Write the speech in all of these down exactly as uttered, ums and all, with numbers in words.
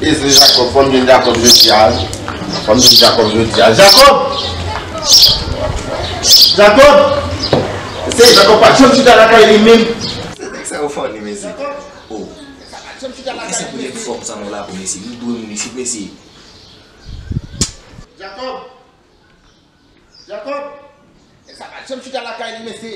Se Jacob, fò m jwenn Jacob jodi a. Fò m jwenn Jacob jodi a. Jacob! Jacob! Se Jacob pa janm chita lakay li menm. Se nèg sa yo funny, mesye. Oh. Kisa pou jèn fòm sa nou la pou mesye? Nou dwe moun isit, mesye. Jacob! Jacob! Nèg sa pa janm chita lakay li, mesye.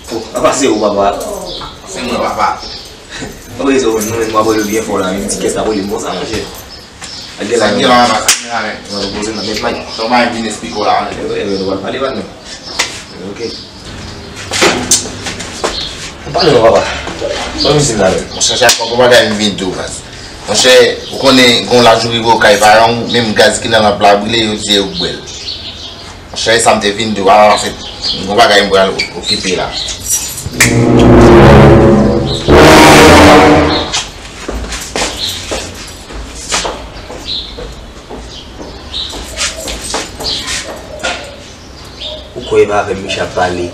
Oh, apa se ou, papa? Se mwen, papa. Ou rezon, nou menm, w ap rele byen fò la, menm ti kès la rele m konsa, monchè. Sa gen la, papa, sa gen la, men. Mwen poze nan met may. Sa w pa vin esplike w la, men. E, e, nou pral pale, patnè. Ok. Ann pale non, papa. Ban m isit la, men. Monchè, chak fwa gon bagay m vin di w, baz. Monchè, ou konnen, gon laj ou rive w kay paran w, menm gaz ki nan lanp la brile, yo di e ou k bwè l. Monchè, e sa m te vin di w a, se gon bagay m pral okipe la. Ou kwè e pa avè m misye ap pale?